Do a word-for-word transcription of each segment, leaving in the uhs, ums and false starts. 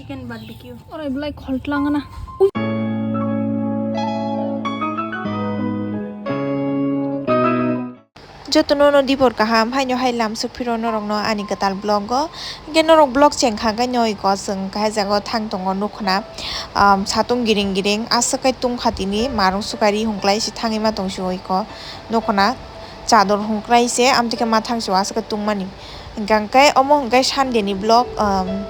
Chicken barbecue. Oro belai khol tlangana. Jotono no dibor kaham, haino hai lamsok phiro norokno ani kwtal vlog o. Hwnkhe norok vlog chengkha hwnkhe noiko chwng kahai jaga o thang tongo nukhna, um, satung giring giring aswk kai tungkha tini marung sukari hwnklai se thangwi ma tong se oiko nukhna chador hwnklai se amtwkhe ma thang se o aswk kai tungmani. Hwnkhe omo hwnkhe Sunday ni vlog, um,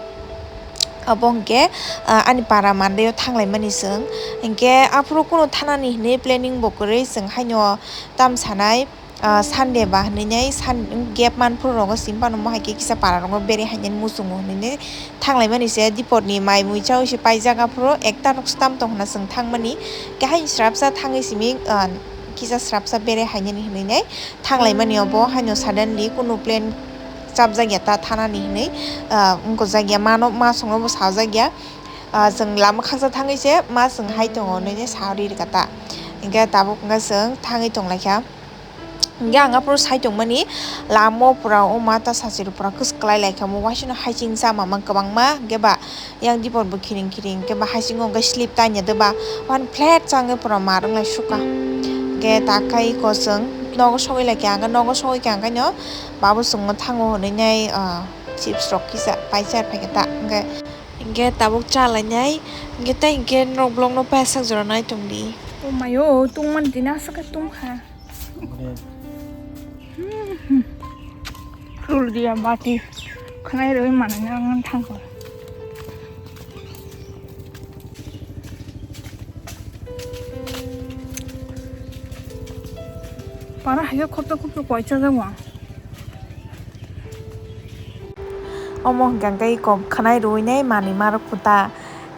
abo hwnkhe, uh, ani para Monday o thanglaimani chwng. Hwnkhe aphuru kunu thanani hinwi planning bo kwrwi chwng haino tam sanai. Ah, Sunday ba hinwi nai san-, gap man phuru rogo sim phano mo hai khe kisa para rogo bere hainani muchungo hinwi nai thanglaimani se dipor ni mai mui chaui se paijak aphuru ekta rok stam tong hwnna chwng thangmani khe haini srapsa thangwi simi, ah, kisa srapsa bere hainani hinwi nai thanglaimani obo haino suddenly kunu plan chapjak ya ta thanani hinwi, ah, wngkojak ya mano ma songno bo sajak ya, ah, chwng lama khaksa thangwi se ma chwng hai tongo hinwi nai sa rwi rwkha ta hwnkhe tabuk wngkha chwng thangwi tonglaikha. Hingke ang aphuru sai tongmani lama o pura o mata sachiro pura kwswk kwlai lai kha, omo waisano haiching cha mama kwbangma, hingke ba yang dipor bo khiring khiring, hingke ba haiching o hingke slip tanya de ba, wan flat cha hingke pura mar wng lai sukha. Hingke takhai kosong nogo sogwi lai kha, hingke nogo sogwi kha, hingke no babu chwngno thango hwnwi nai, ah, chips rok kisa pai char phai khe ta, hingke, hingke tabuk cha lai nai, hingke tei hingke norok vlog no paisa jora nai tong di. O mayo, tungmani tini aswk khe tungkha. Rul dia bati. Khanai rwi manwi nang thangkho. Para hayo khopto khopto koicha jago. Omo hwnkha khe kok khanai rwinai manwi ma rok khuta.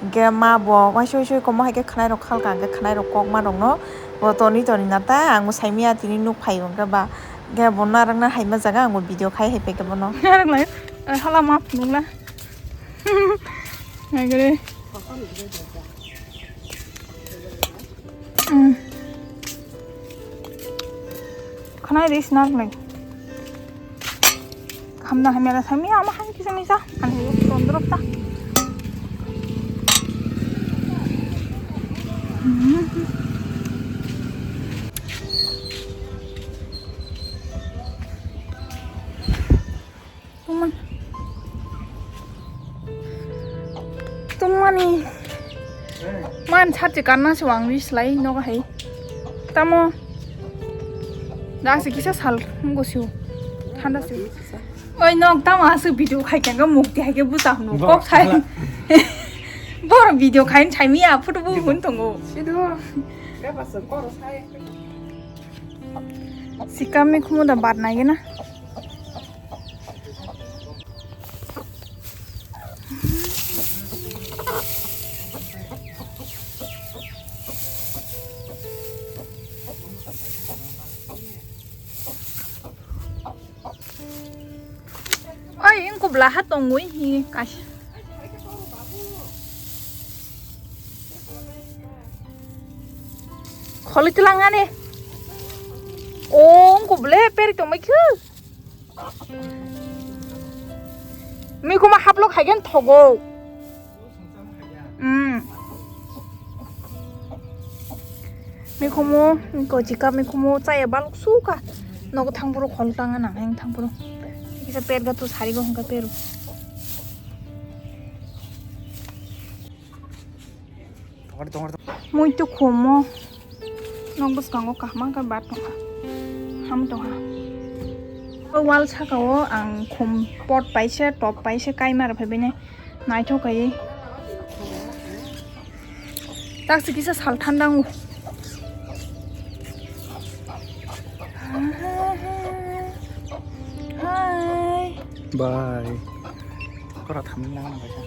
Hwnkhe ma bo waisa waisa komo hai khe khwnai rok khalka, hwnkhe khwnai rok kokma rokno bo toni toni nata ang bo saimanya tini nuk phaio hwnkhe ba. Hwnkhe bo narwkna haima jaga ang bo video khai hai phaikhe bono. Narwk lai, eh, hala ma phunukla. Hai khe re. Hmm. Khanai ris nak lai. Hamna hamya la sami ama han kisa misa. Ani yo tondrok ta. Hmm. Tungman. Tungmani. Man sati kanna se wang ris lai nogo hai. Tamo. Dasi kisa sal munggo siu. Thanda siu. Oi nok tamo asu video khai kanga mukti hai ke buta hunu kok sai. Bor video khai sai mi a photo bu hun tongo. Sidu. Sikami khumu da bat nai na. Oi, engko bwla ha tongwi hi kaisa. Kholi twlang ani. O, engko bwle peri tongbai khe. Mikuma haplok haigen thogo. Hmm. Mikhumu, kochika mikhumu chaya balok suka. Nogo thangphuru khol tanga nang heng thangphuru. Kisa perga tu sarigo hongka peru. Mui tu khomo. Nok bwskango kahma khe bat tongkha. Ham tongkha. O wall saka o ang khum pot paise, top paise kaima rw phai bini. Naithok kai. Tak se kisa sal thandango. Hi. Bye. Kora thamni lang na kaisa.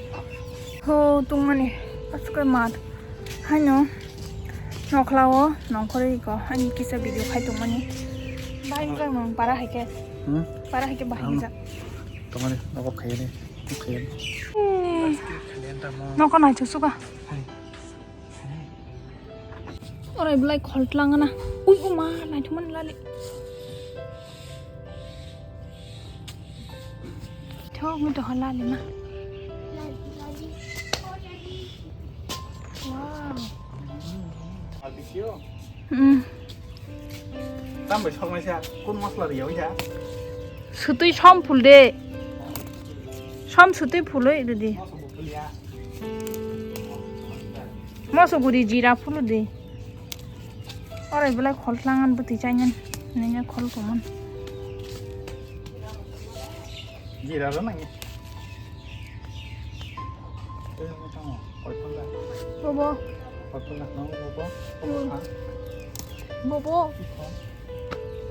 Ho tungmani. Asukar mat. Haino. Nokhla o nongkhorwi ko. Ani kisa video khai tungmani. Bye, bye, mang para hai ke. Hmm? Para hai ke bahai ja. Tungmani, nokok khai ni. Khai ni. Hmm. Nokok nai chusuka. Hai. Orai belai khol tlang na. Ui, o ma, naithok mani lali. Thok mi to lali ma. Tam bai soknai sa, kun masla riya wngkha? Sutui som phul de. Som sutui phului ridi. Mosok bo phul ya. Mosok guri jira phulu de. Orai belai khol tlangan bwtwi chainani. Nini khol kuman. Jira rw nang. Bobo. Bobo.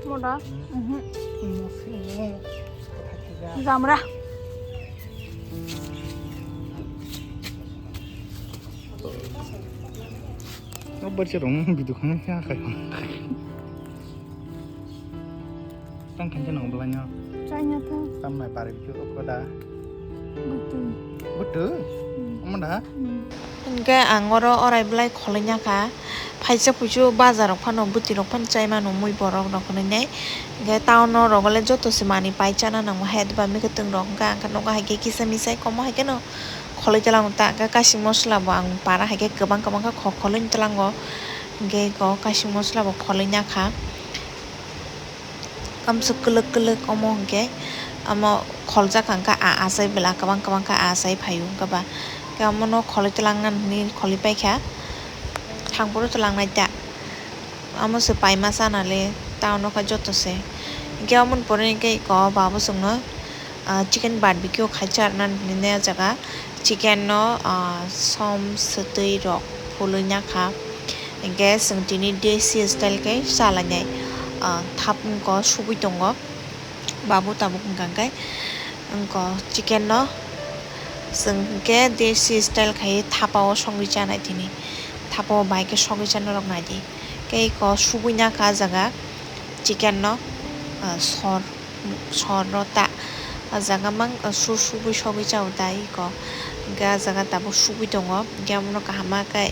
Moda. Mhm. Zamra. Bacha rong bidu khang kha khai. Tang khan jano belai no. Chai na tha. Tam nai pare bidu ko da. Butu. Butu. Omo da. Hingke ang oro orai belai kholoina kha. Phaisa puisu bazar rok phano bwtwi rok phano chai mano mui borok rok hinui nai. Hingke town o rogole joto se manui pai chana nango hai ba mikhutung rok hingke ang khe nogo hai khe kisa misai komo hai kheno kholoi tela ta hingke kasing mosla bo ang para hai khe kwbang kwbang khe kho kholoi telango hingke eko kasing mosla bo kholoina kha. Kamswk kwlwk kwlwk omo hwnkhe, omo kholjak kha, hwnkhe a achai bwla kwbang kwbang khe a achai phaio, hwnkhe ba khe omono kholoi twlangna hinwi kholoi paikha, thangphuru twlangnai ta, omo se paima chana le town o khe joto se, hwnkhe omoni pore hwnkhe eko babo chwngno. Ah, chicken barbecue khai charna hinwi o jaga chicken no, ah, som swtwi rok phului nakha, hingke chwng tini desi style khe chalainai, ah, thap wngkha subui tongo, babu tabuk wngkha hingke wngkha chicken no chwng hingke desi style khai thapa o songwi chanai tini, thapa o bai khe sogwi chana rok naidi, tei eko subui nakha o jaga chicken no, ah, sor. Sor no ta. O jaga mang, ah, su subui sogwi cha o ta eko. Hingke o jaga tabuk subui tongo. Hingke abono kaham khe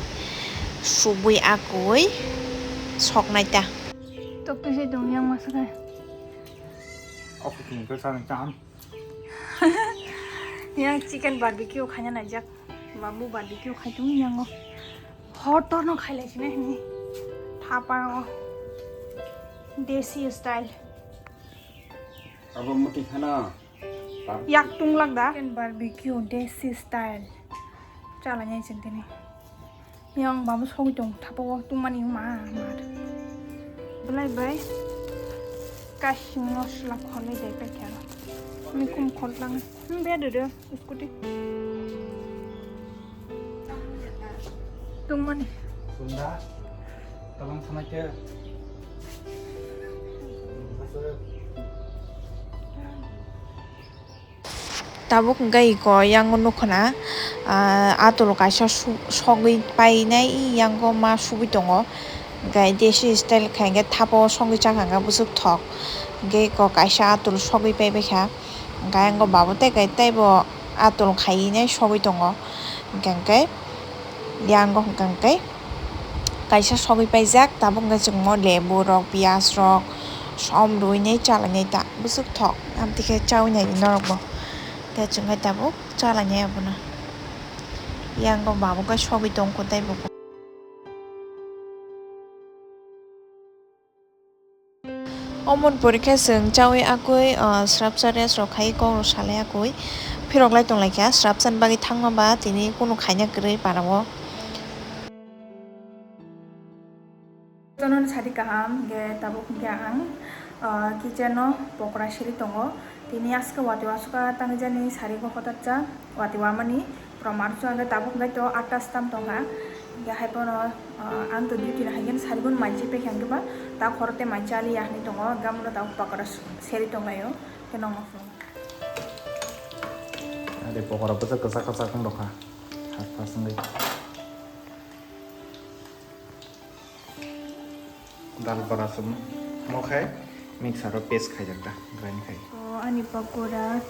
subui akoi soknai ta. Tok twi se tong yang masa khe. O kutung khe sa cham. Yang chicken barbecue khaina naijak. Babu barbecue khai tong yang o. Hotor no khai lai sini hini. Thapa o. Desi style. Abo muti khana. Yak tung lak da. Chicken barbecue desi style. Chala nyai chintini. Yang babu sogwi tong thapa o tungmani ma ma. Belai bai. Kasing mosla kholoi dai paikha. Mikum khol lang. Hmm, be do do. Scooty. Tungmani. Sunda, talang sanai ke. Tabuk hingke iko yang nukho na, ah, atolo kaisa su-, sogwi painai, yang o ma subui tongo. Hingke desi style khe hingke thapa o sogwi chakha hingke bwswk thok. Hingke iko kaisa atolo sogwi paibaikha. Hingke ayang o babo tei kai teibo atol khai nai sogwi tongo. Hingke hingke yang o hingke hingke kaisa sogwi paijak, tabuk hingke chwngmo lebu rok, piyaj rok, som rwi nai chala nai ta bwswk thok. Amtwi khe chaui nai norok bo. Tei chwngkhe tabuk chala nai abono. Yang o babo khe sogwi tongkho tei bo. Omoni pore khe chwng chaui akui, ah, srapsa rest rok khai kok rok salai akui phirok lai tong lai kha. Srapsa ni bagwi thangma ba tini kunu khaina kwrwi para o. Tono sadi kaham ge tabuk hingke ang, ah, kitchen o pokora siri tongo. Tini aske watwi aswk tangwi jani sari go hotat cha watwi wamani. Pura maruchung hwnkhe tabuk hwnkhe to atta stam tongkha. Hwnkhe hai phano, ah, ang to duty no hai khe sarigun mai chipekha hwnkhe ba ta khoro tei mai chaliya hinwi tongo. Hwnkhe amono tabuk pakora seri tonglaio. Hwnkhe nokno phunukha. Ade pokora bwswk kwchak kwchak wng rwkha. Fast fast wngwi. Dal bora se mo khai mixer o paste khaijak da, grind khai. O ani pakora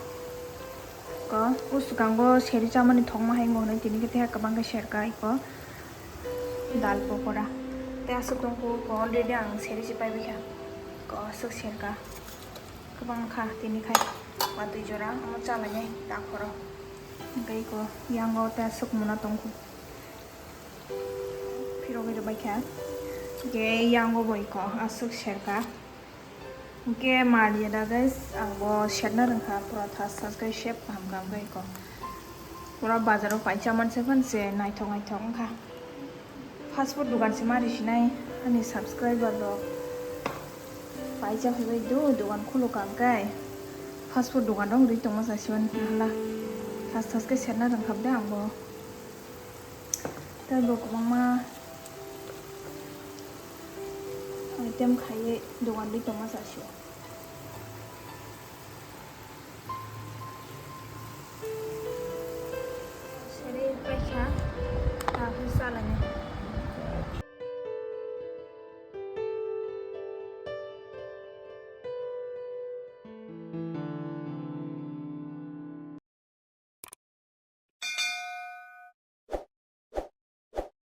ko uskango seri chamani thokma hai mo hinwi tini khe tei kwbang khe serka iko dal pakora. Tei aswk tongkhu ko already ang seri se paibaikha ko aswk serka kwbang kha tini khai watwi jora omo chalainai takhoro hwnkhe iko yango tei aswk mona tongkhu. Phirogwi rwbaikha. Hwnkhe yango bo iko aswk serka. Hwnkhe maliya da guys, ang bo serna rwngkha, pura thas thas khe sep kaham kaham khe kok. Pura bazaro paisa manse phan se naithok naithok wngkha. Fast food dogan se mari sinai ani subscriber rok. Paisa phaibai do dogan khulukha hwnkhe. Fast food dogan rok ri tongma sasiman hala. Thas thas khe serna rwngkha de ang bo. Tei bo kwbangma item khaiwi dogan ri tongma sasio.